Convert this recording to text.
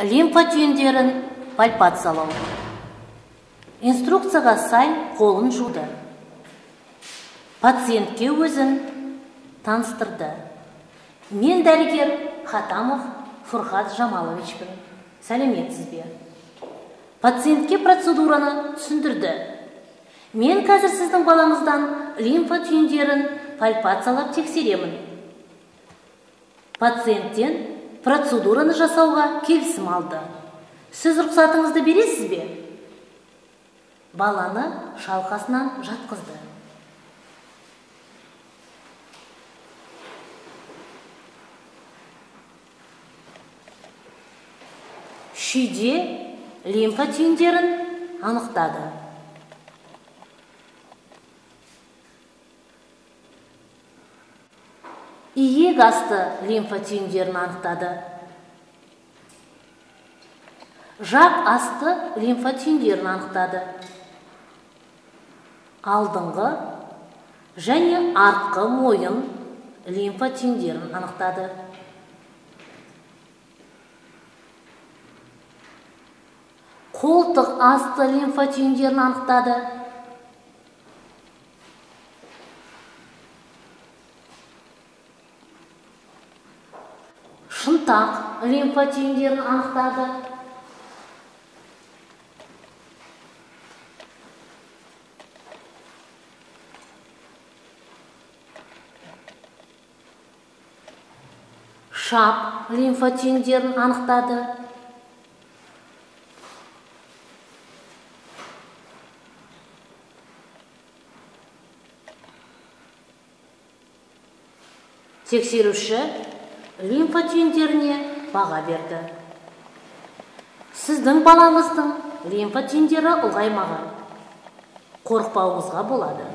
Лимфа түйіндерін пальпациялау. Инструкцияға сай қолын жуды. Пациентке өзін таныстырды. Мен дәрігер Хатамов Фурхат Жамаловичпін. Сәлеметсіз бе? Пациентке процедураны түсіндірді. Мен қазір сіздің балаңыздан лимфа түйіндерін пальпациялап тексеремін. Пациенттен процедураны жасауға келісім алды. Сіз рұқсатыңызды бересіз бе? Баланы шалқасынан жатқызды. Шүйде лимфа түйіндерін анықтады. Иек асты лимфа түйіндерін анықтады. Жақ асты лимфа түйіндерін анықтады. Алдыңғы және артқы мойын лимфа түйіндерін анықтады. Қолтық асты лимфа түйіндерін анықтады. Шынтақ лимфа түйіндерін анықтады. Шап лимфа түйіндерін анықтады. Тексеруші лимфа түйіндеріне баға берді. Сіздің балаңыздың лимфа түйіндері ұлғаймаған. Қорықпауыңызға болады.